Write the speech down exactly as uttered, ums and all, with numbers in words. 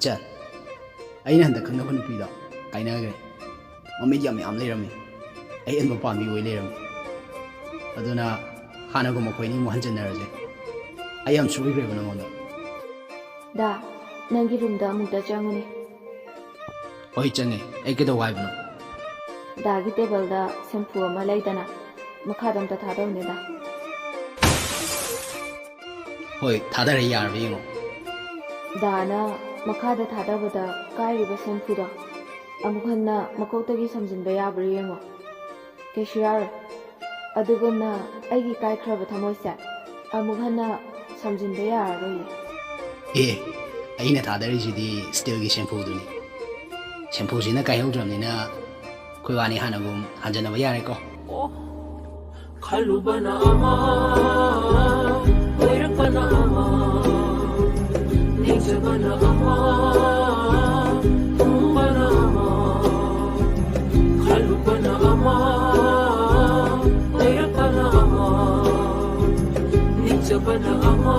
ꯆꯠ꯫ ꯑꯩꯅ ꯍꯟꯗꯛ ꯈꯪꯅꯕ ꯅꯨꯄꯤꯗꯣ ꯀꯥꯏꯅꯈ꯭ꯔꯦ꯫ ꯃꯃꯤꯠ ꯌꯥꯝ ꯌꯥꯝ ꯂꯩꯔꯝꯃꯤ꯫ ꯑꯍꯦꯟꯕ ꯄꯥꯝꯕꯤ ꯑꯣꯏ ꯂꯩꯔꯝꯃꯤ꯫ ꯑꯗꯨꯅ ꯍꯥꯟꯅꯒꯨꯝ ꯑꯩꯈꯣꯏ ꯑꯅꯤ ꯑꯃꯨꯛ ꯍꯟꯖꯤꯟꯅꯔꯁꯦ꯫ ꯑꯩ ꯌꯥꯝ ꯁꯣꯏꯈ꯭ꯔꯦꯕ ꯅꯉꯣꯟꯗ꯫ ꯗꯥ, ꯅꯪꯒꯤ ꯔꯨꯝꯗ ꯑꯃꯨꯛꯇ ꯆꯪꯉꯨꯅꯦ꯫ ꯍꯣꯏ, ꯆꯪꯉꯦ꯫ ꯑꯩ ꯀꯩꯗꯧ ꯍꯥꯏꯕꯅꯣ? ꯗꯥꯒꯤ ꯇꯦꯕꯜꯗ ꯁꯦꯝꯐꯨ ꯑꯃ ꯂꯩꯗꯅ, ꯃꯈꯥꯗ ꯑꯝꯇ ꯊꯥꯗꯧꯅꯦ ꯗꯥ꯫ ꯍꯣꯏ, ꯊꯥꯗꯔꯦ, ꯌꯥꯔꯕ ꯌꯦꯡꯉꯣ꯫ ꯗꯥꯅ ꯃꯈꯥꯗ ꯊꯥꯗꯕꯗ ꯀꯥꯏꯔꯤꯕ ꯁꯦꯝꯐꯨꯗꯣ ꯑꯃꯨꯛ ꯍꯟꯅ ꯃꯀꯣꯛꯇꯒꯤ ꯁꯝꯖꯤꯟꯕ ꯌꯥꯕ꯭ꯔꯥ ꯌꯦꯡꯉꯣ꯫ ꯀꯩꯁꯨ ꯌꯥꯔꯣꯏ꯫ ꯑꯗꯨꯒꯨꯝꯅ ꯑꯩꯒꯤ ꯀꯥꯏꯈ꯭ꯔꯕ ꯊꯃꯣꯏꯁꯦ ꯑꯃꯨꯛ ꯍꯟꯅ ꯁꯝꯖꯤꯟꯕ ꯌꯥꯔꯔꯣꯏꯌꯦ꯫ ꯑꯦ, ꯑꯩꯅ ꯊꯥꯗꯔꯤꯁꯤꯗꯤ ꯁ꯭ꯇꯤꯜꯒꯤ ꯁꯦꯝꯐꯨꯗꯨꯅꯤ꯫ ꯁꯦꯝꯐꯨꯁꯤꯅ ꯀꯥꯏꯍꯧꯗ꯭ꯔꯕꯅꯤꯅ ꯑꯩꯈꯣꯏ ꯋꯥꯅꯤ ꯍꯥꯟꯅꯒꯨꯝ ꯍꯟꯖꯟꯅꯕ ꯌꯥꯔꯦꯀꯣ꯫ ꯈꯜꯂꯨꯕꯅ ꯑꯃ, ꯑꯣꯏꯔꯛꯄꯅ ꯑꯃ, ꯅꯤꯡꯖꯕꯅ ꯑꯃ, ꯊꯨꯡꯕꯅ ꯑꯃ, ꯈꯜꯂꯨꯕꯅ ꯑꯃ, ꯑꯣꯏꯔꯛꯄꯅ ꯑꯃ, ꯅꯤꯡꯖꯕꯅ ꯑꯃ,